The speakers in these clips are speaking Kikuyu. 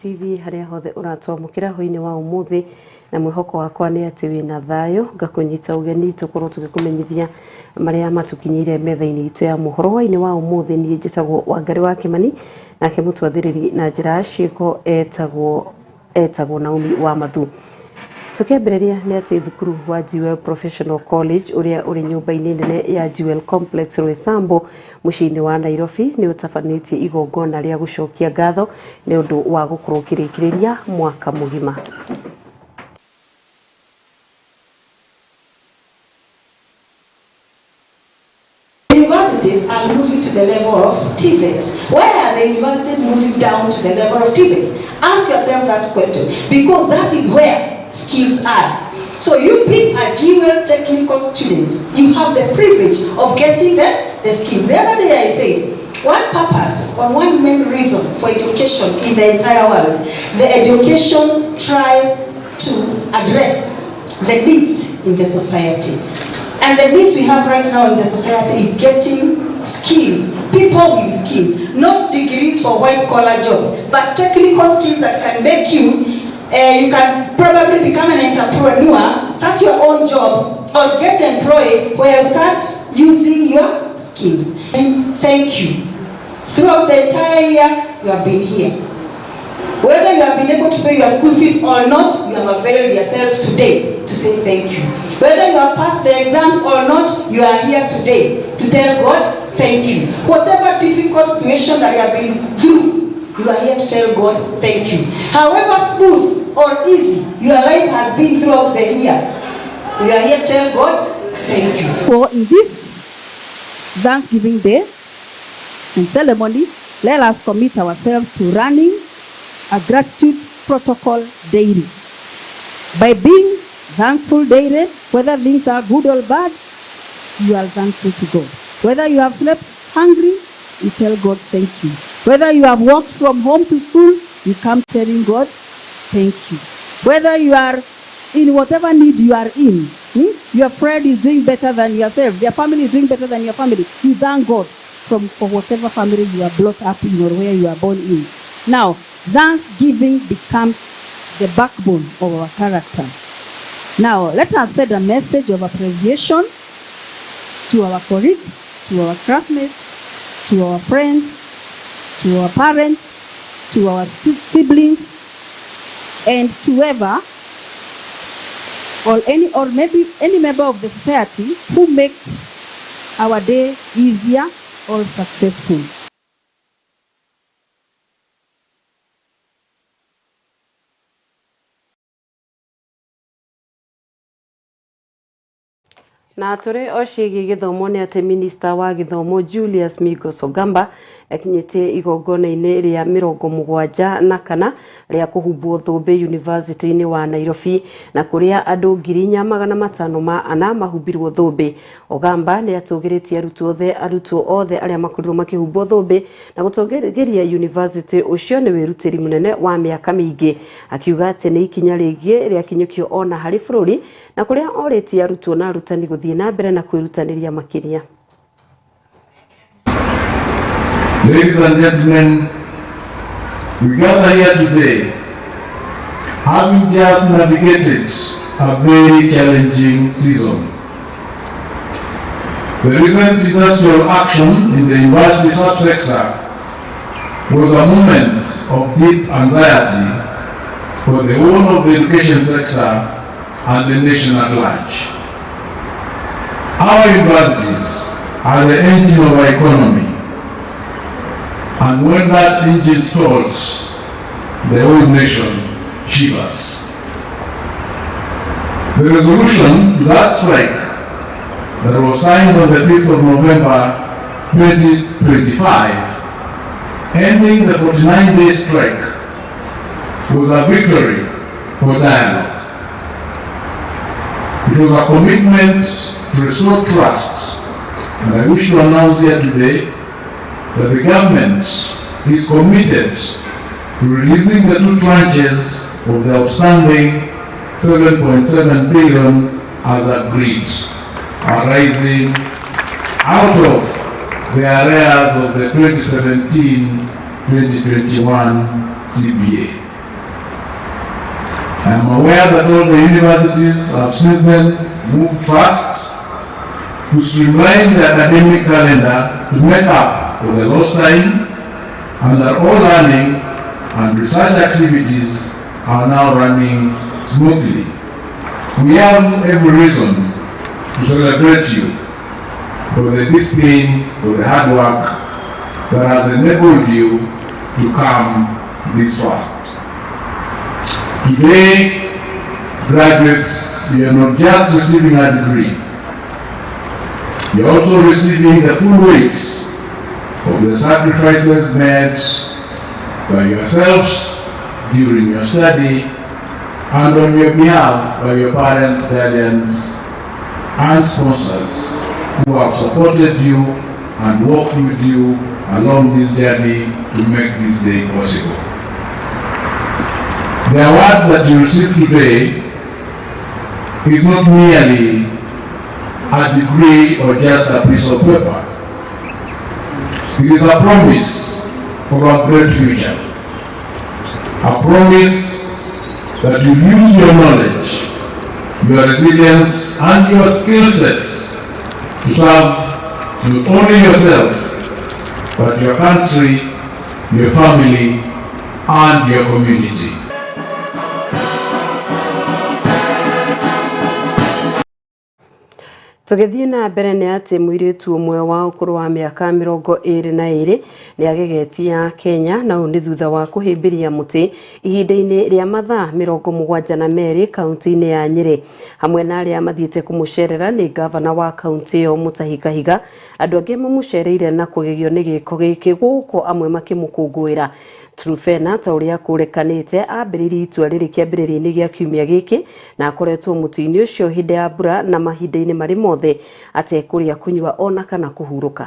TV haria hothe uratwamukira hwaini wa umuthi na mwihoko wakwa ni ati wina thayo ngakunyita ugeni tukorwo tugikumenyithia maria matukinyire metha-ini itu ya muhoro hwaini wa umuthi. Ni njitagwo Wangari wa Kimani nake mutwathiriri na njira ya ciiko etagwo Naomi wa Mathu. Tukiambĩrĩria nĩ atĩ thukuru wa Jewel Professional College ũrĩa ũrĩ nyũmba-inĩ nene ya Jewel Complex Roysambu mũciĩ-inĩ wa Nairobi nĩ ũtabanĩtie igongona rĩa gũcokia ngatho nĩ ũndũ wa gũkorwo ũkĩrĩkĩrĩria mwaka mũgima. Universities are moving to the level of TVET. Why are the universities moving down to the level of TVET? Ask yourself that question, because that is where skills are. So you being a Jewel technical student, you have the privilege of getting the skills. The other day I said, one purpose or one main reason for education in the entire world, the education tries to address the needs in the society. And the needs we have right now in the society is getting skills, people with skills, not degrees for white collar jobs, but technical skills that can make you, you can probably become an entrepreneur, start your own job, or get employed where you start using your skills. And thank you. Throughout the entire year, you have been here. Whether you have been able to pay your school fees or not, you have availed yourself today to say thank you. Whether you have passed the exams or not, you are here today to tell God thank you. Whatever difficult situation that you have been through, you are here to tell God thank you. However smooth or easy your life has been throughout the year, you are here to tell God thank you. For in this Thanksgiving Day and ceremony, let us commit ourselves to running a gratitude protocol daily. By being thankful daily, whether things are good or bad, you are thankful to God. Whether you have slept hungry, you tell God thank you. Whether you have walked from home to school, you come telling God thank you. Whether you are in whatever need you are in, your friend is doing better than yourself, their family is doing better than your family, you thank God for whatever family you are brought up in or where you are born in. Now, thanksgiving becomes the backbone of our character. Now, let us send a message of appreciation to our colleagues, to our classmates, to our friends, to our parents, to our siblings, and to whoever or any or maybe any member of the society who makes our day easier or successful. Na tũrĩ o ciĩgiĩ gĩthomo nĩ atĩ minista wa gĩthomo Julius Migos Ogamba akinyĩtie igongona-inĩ rĩa 74 rĩa kũhumbwo thũmbĩ University-inĩ wa Nairobi na kũrĩa andũ 4504 mahumbirwo thũmbĩ. Ogamba nĩ atũgĩrĩtie arutwo othe arĩa makorirwo makĩhumbwo thũmbĩ na gũtongoria university ũcio nĩ wĩrutĩri mũnene wa mĩaka mĩingĩ, akiuga atĩ nĩ ikinya rĩngĩ rĩakinyũkio ona harĩ bũrũri na kũrĩa orĩtie arutwo na arutani gũthiĩ na mbere na kwĩrutanĩria makĩria. Ladies and gentlemen, we gather here today having just navigated a very challenging season. The recent industrial action in the university subsector was a moment of deep anxiety for the whole of the education sector and the nation at large. Our universities are the engine of our economy, and when that engine stalls, the whole nation shivers. The resolution to that strike that was signed on the 5th of November 2025, ending the 49-day strike, was a victory for dialogue. It was a commitment to restore trust, and I wish to announce here today that the government is committed to releasing the two tranches of the outstanding 7.7 billion as agreed, arising out of the arrears of the 2017-2021 CBA. am aware that all the universities have since then moved fast to streamline the academic calendar to make up for the lost time, and that all learning and research activities are now running smoothly. We have every reason to celebrate you for the discipline, for the hard work that has enabled you to come this far. Today, graduates, you are not just receiving a degree, you are also receiving the full weight of the sacrifices made by yourselves during your study and on your behalf by your parents, guardians, and sponsors who have supported you and walked with you along this journey to make this day possible. The award that you receive today is not merely a degree or just a piece of paper. It is a promise of a great future, a promise that you use your knowledge, your resilience, and your skill sets to serve not only yourself, but your country, your family, and your community. Tũgĩthiĩ na mbere nĩ atĩ mũirĩtu ũmwe wa ũkũrũ wa mĩaka 22 nĩ agegetia Kenya, na ũũ nĩ thutha wa kũhĩmbĩria mũtĩ ihinda-inĩ rĩa mathaa 72 kaunti-inĩ ya Nyĩrĩ. Hamwe na arĩa mathiĩte kũmũcerera nĩ ngavana wa kaunti ĩyo Mutahi Kahiga. Andũ angĩ mamũcereire na kũgegio nĩ gĩko gĩkĩ gũkũ amwe makĩmũkũngũĩra. Trufena ta ũrĩa kũrekanĩte ambĩrĩirie itua rĩrĩ kĩambĩrĩria-inĩ gĩa kiumia gĩkĩ na akoretwo mũtĩ-inĩ ũcio hĩndĩ ya mbura na mahinda-inĩ marĩ mothe atekũrĩa, kũnyua ona kana kũhurũka.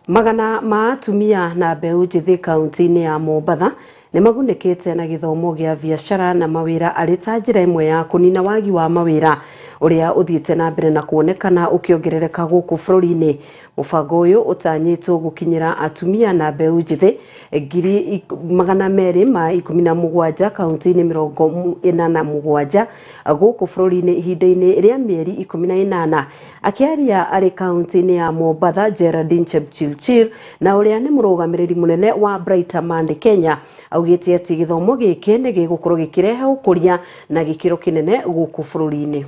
Magana ma atumia na mbeũ njĩthĩ kaunti-inĩ ya Mombatha nĩ magunĩkĩte na gĩthomo gĩa biacara na mawĩra arĩ ta njĩra ĩmwe ya kũnina wagi wa mawĩra ũrĩa ũthiĩte na mbere na kuonekana ũkĩongerereka gũkũ bũrũri-inĩ. Mũbango ũyũ ũtanyĩtwo gũkinyĩra atumia na mbeũ njĩthĩ 217,000 kaunti-inĩ 47 gũkũ bũrũri-inĩ ihinda-inĩ rĩa mĩeri 18. Akĩaria arĩ kaunti-inĩ ya Mombatha, Geraldine Chepchirchir na ũrĩa nĩ mũrũgamĩrĩri mũnene wa Brighter Monday Kenya augĩte atĩ gĩthomo gĩkĩ nĩ gĩgũkorwo gĩkĩrehe ũkũria na gĩkĩro kĩnene gũkũ bũrũri-inĩ.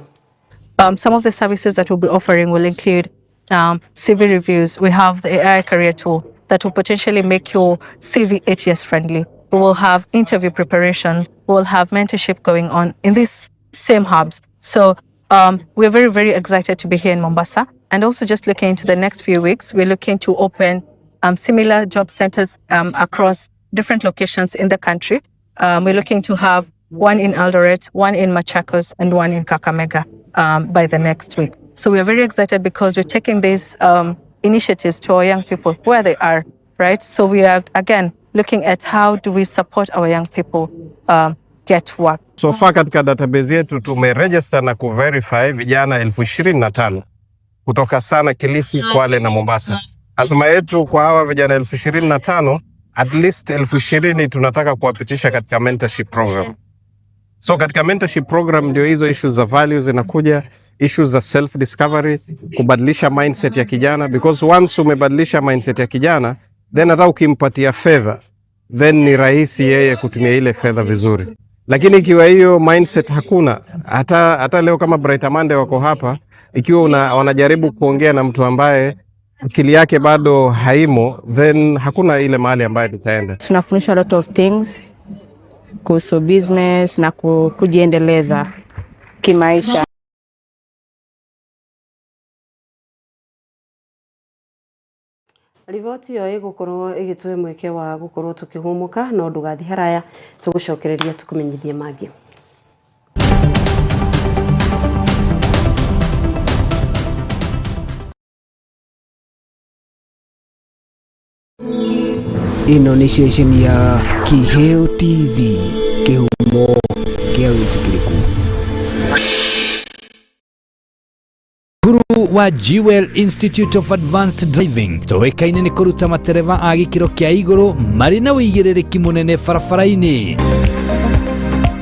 Some of the services that we'll be offering will include CV reviews. We have the AI career tool that will potentially make your CV ATS friendly. We will have interview preparation. We will have mentorship going on in these same hubs. So we're very, very excited to be here in Mombasa. And also just looking into the next few weeks, we're looking to open similar job centers across different locations in the country. We're looking to have one in Eldoret, one in Machakos, and one in Kakamega by the next week. So we are very excited because we're taking these initiatives to our young people where they are, right? So we are, again, looking at how do we support our young people get work. So far katika database yetu tumeregister na kuverify vijana 25,000 kutoka sana Kilifi, Kwale na Mombasa. Azma yetu kwa hawa vijana 25,000, at least 20,000 tunataka kuwapitisha katika mentorship program. So katika mentorship program ndio hizo issues za values zinakuja, issues za self discovery, kubadilisha mindset ya kijana, because once umebadilisha mindset ya kijana, then hata ukimpatia fedha, then ni rahisi yeye kutumia ile fedha vizuri. Lakini ikiwa hiyo mindset hakuna, hata leo kama Brighter Monday wako hapa, ikiwa wanajaribu kuongea na mtu ambaye akili yake bado haimo, then hakuna ile mahali ambayo tutaenda. Tunafundishwa a lot of things kuhusu business na kujiendeleza kimaisha. Riboti ĩyo ĩgũkorwo ĩgĩtũhe mweke wa gũkorwo tũkĩhũmũka, no ndũgathiĩ haraya, tũgũcokereria tũkũmenyithie mangĩ. Ĩno nĩ ceceni ya Kiheo TV, kĩhumo kĩa wĩtĩkĩrĩku. Guru. Wa Jewel Institute of Advanced Driving tũĩkaine nĩ kũruta matereba a gĩkĩro kĩa igũrũ marĩ na ũigĩrĩrĩki mũnene barabara-inĩ.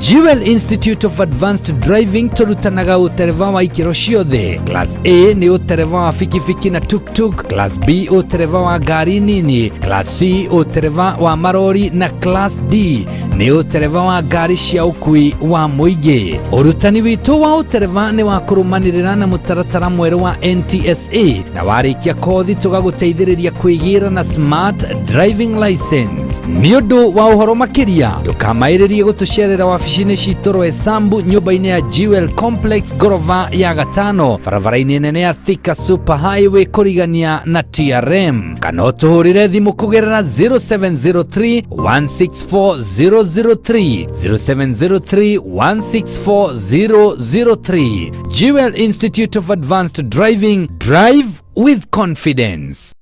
Jewel Institute of Advanced Driving tũrutanaga ũtereba wa ikĩro ciothe. Class A nĩ ũtereba wa bikibiki na tuktuk, Class B ũtereba wa ngari nini, Class C ũtereba wa marori na Class D nĩ ũtereba wa ngari cia ũkui wa mũingĩ. Ũrutani witũ wa ũtereba nĩ wa kũrũmanĩrĩra na mũtaratara mwerũ wa NTSA na warĩkia kothi tũgagũteithĩrĩria kwĩgĩra na smart driving license. Nĩ ũndũ wa ũhoro makĩria ndũkamaĩrĩrie gũtũcerera wabici-inĩ citũ Roysambu nyũmba-inĩ ya Jewel Complex ngorova ya gatano barabara-inĩ nene ya Thika Super Highway kũrigania na TRM kana ũtũhũrĩre thimũ kũgerera 0703 164 003, 0703 164 003. Jewel Institute of Advanced Driving, drive with confidence.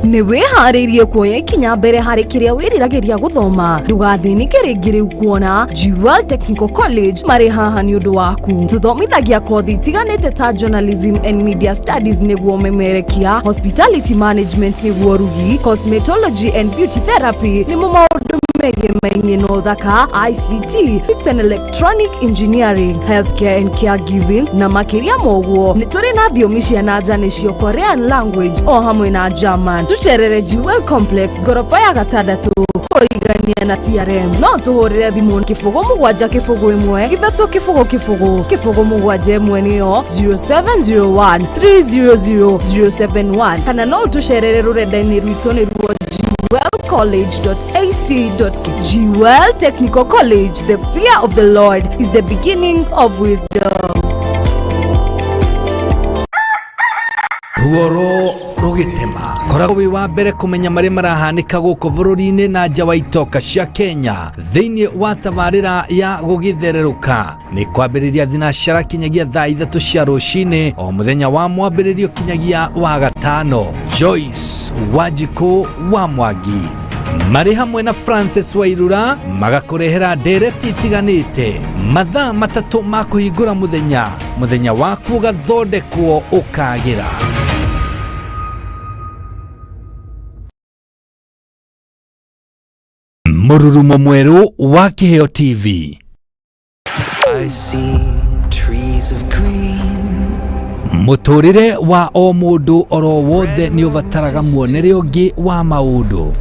Nĩ wĩharĩirie kuoya ikinya mbere harĩ kĩrĩa wĩriragĩria gũthoma? Ndũgathĩnĩke rĩngĩ rĩu kuona Jewel Technical College marĩ haha nĩ ũndũ waku. Tũthomithagia kothi itiganĩte ta Journalism and Media Studies nĩguo memerekia, Hospitality Management nĩguo rugi, Cosmetology and Beauty Therapy nĩmo maũndũ megemainie na ũthaka, ICT and Electronic Engineering, Healthcare and Caregiving na makĩria moguo. Nĩ tũrĩ na thiomi cia nanja nĩcio Korean language o hamwe na German. Tũcerere Jewel Complex ngoroba ya gatandatũ kũrigania na TRM. No tũhũrĩre thimũ 0770 030 071 nĩyo 0701 300 071, kana no tũcerere rũrenda-inĩ rwitũ nĩruo jewelcollege.ac.ke. Jewel Technical College, the fear of the Lord is the beginning of wisdom. Ruoro rũgĩtema, koragwo wĩ wa mbere kũmenya marĩa marahanĩka gũkũ bũrũri-inĩ na nja wa itoka cia Kenya thĩinĩ wa tabarĩra ya gũgĩthererũka. Nĩ kwambĩrĩria thinacara kinyagia thaa 3 cia rũcinĩ o mũthenya wa mwambĩrĩrio kinyagia wa gatano. Joyce Wanjikũ wa Mwangi marĩ hamwe na Francis Wairura magakũrehera ndereti itiganĩte mathaa 3 ma kũhingũra mũthenya, mũthenya waku ũgathondekwo ũkagĩra. Mũrurumo mwerũ wa Kĩheo TV. I see trees of green. Mũtũrĩre wa o mũndũ oro wothe nĩ ũbataraga muonere ũngĩ wa maũndũ.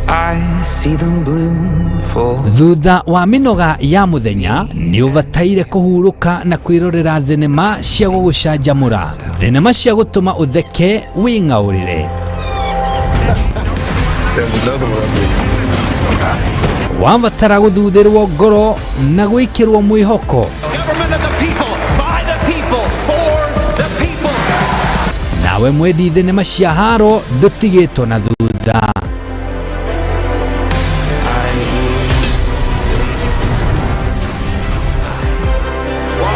I see them bloom for Thutha wa mĩnoga ya mũthenya nĩ ũbataire kũhurũka na kwĩrorera thenema cia gũgũcanjamũra, thenema cia gũtũma ũtheke wĩng'aũrĩre. There's another one up here. Wabatara gũthuthĩrwo ngoro na gwĩkĩrwo mwĩhoko. Government of the people, by the people, for the people. Nawe mwendi thenema cia haro ndũtigĩtwo na thutha.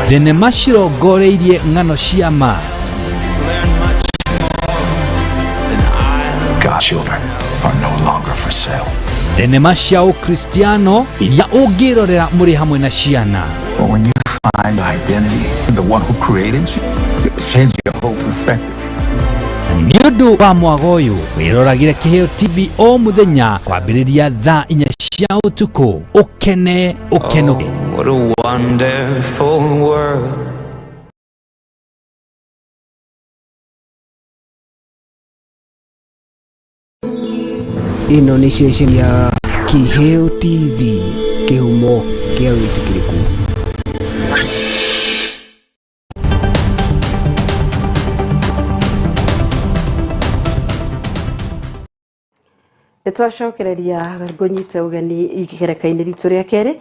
Thenema cirongoreirie ng'ano cia ma. God's children are no longer for sale. Thenema cia ũkristiano iria ũngĩrorera mũrĩ hamwe na ciana. But when you find your identity in the one who created you, it will change your whole perspective. Nĩ ũndũ wa mwago ũyũ wĩroragĩre Kĩheo TV o mũthenya kwambĩrĩria thaa 4 cia ũtukũ, ũkene ũkenũke. Oh, what a wonderful world. Ĩno nĩ ceceni ya Kĩheo TV, kĩhumo kĩa wĩtĩkĩrĩku. Nĩ twacokereria ngũnyite ũgeni igereka-inĩ ritũ rĩa kerĩ.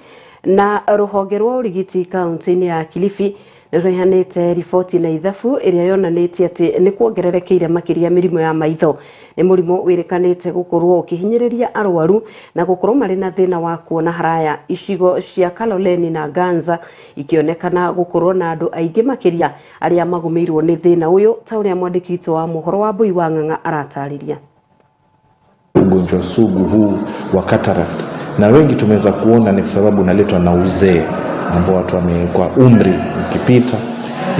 Na rũhonge rwa ũrigiti kaunti-inĩ ya Kilifi nĩ rũheanĩte riboti na ithabu ĩrĩa yonanĩtie atĩ nĩ kuongererekeire makĩria mĩrimũ ya maitho. Nĩ mũrimũ wĩrĩkanĩte gũkorwo ũkĩhinyĩrĩria arwaru na gũkorwo marĩ na thĩna wa kuona haraya. Icigo cia Kaloleni na Ganza ikĩonekana gũkorwo na andũ aingĩ makĩria arĩa magũmĩirwo nĩ thĩna ũyũ, ta ũrĩa mwandĩki witũ wa mohoro wa Mbui wa Ng'ang'a aratarĩria. Ugonjwa sugu huu wa cataract Na wengi tumeweza kuona ni kwa sababu unaletwa na uzee ambao watu kwa umri ukipita,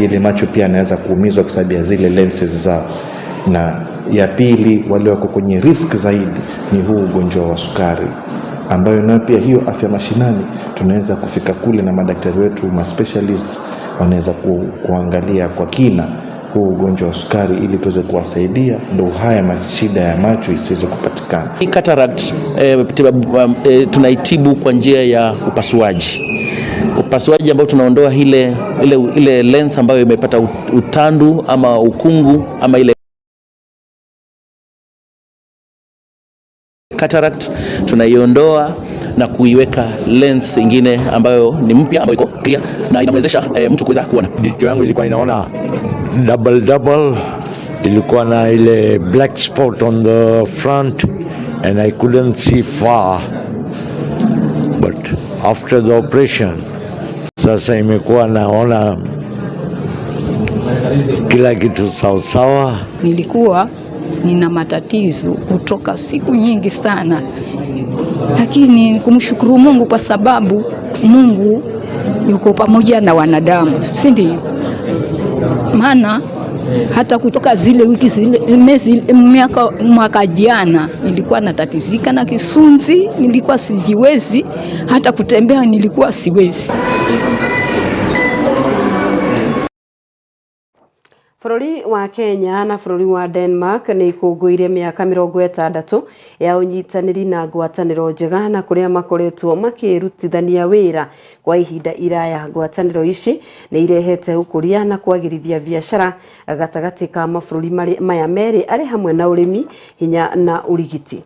ile macho pia anaweza kuumizwa kwa sababu ya zile lenses zao. Na ya pili, wale wako kwenye risk zaidi ni huu ugonjwa wa sukari, ambayo nayo pia hiyo Afya Mashinani tunaweza kufika kule na madaktari wetu ma specialist wanaweza kuangalia kwa kina huu ugonjwa wa sukari ili tuweze kuwasaidia ndo haya mashida ya macho isiweze kupatikana. Cataract tunaitibu kwa njia ya upasuaji. Upasuaji ambao tunaondoa ile lens ambayo imepata utandu ama ukungu ama ile cataract, tunaiondoa na kuiweka lens ingine ambayo ni mpya, ambayo iko clear na inamwezesha mtu kuweza kuona. Jicho yangu ilikuwa inaona double double, ilikuwa na ile black spot on the front and I couldn't see far, but after the operation sasa imekuwa naona kila kitu sawa sawa. Nilikuwa nina matatizo kutoka siku nyingi sana, lakini kumshukuru Mungu kwa sababu Mungu yuko pamoja na wanadamu, si ndio? Maana hata kutoka zile wiki zile mezi mwaka jana nilikuwa natatizika na kisunzi, nilikuwa sijiwezi, hata kutembea nilikuwa siwezi. Bũrũri wa Kenya na bũrũri wa Denmark nĩ ikũngũĩire mĩaka 60 ya ũnyitanĩri na ngwatanĩro njega na kũrĩa makoretwo makĩrutithania wĩra kwa ihinda iraya. Ngwatanĩro ici nĩ irehete ũkũria na kwagĩrithia biacara gatagatĩ ka mabũrũri maya merĩ arĩ hamwe na ũrĩmi, hinya na ũrigiti.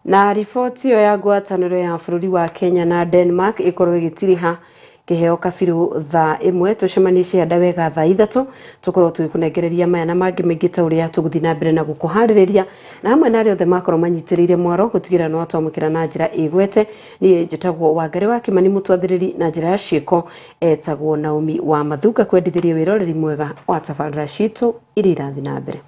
Na riboti ĩyo ya ngwatanĩro ya bũrũri wa Kenya na Denmark ĩkorwo ĩgĩtiriha kĩheo kabirũ thaa 1. Tũcemanie cianda wega thaa 3 tũkorwo tũgĩkũnengereria maya na mangĩ maingĩ ta ũrĩa tũgũthiĩ na mbere na gũkũharĩrĩria, na hamwe na arĩa othe makorwo manyitĩrĩire mwaro gũtigĩrĩra nĩ watwamũkĩra na njĩra ĩgwete. Niĩ njĩtagwo Wangari wa Kĩmani, mũtwathĩrĩri na njĩra ya ciĩko etagwo Naomi wa Mathunga, kwendithĩria wĩroreri mwega wa tabarĩra citũ iria irathiĩ na mbere.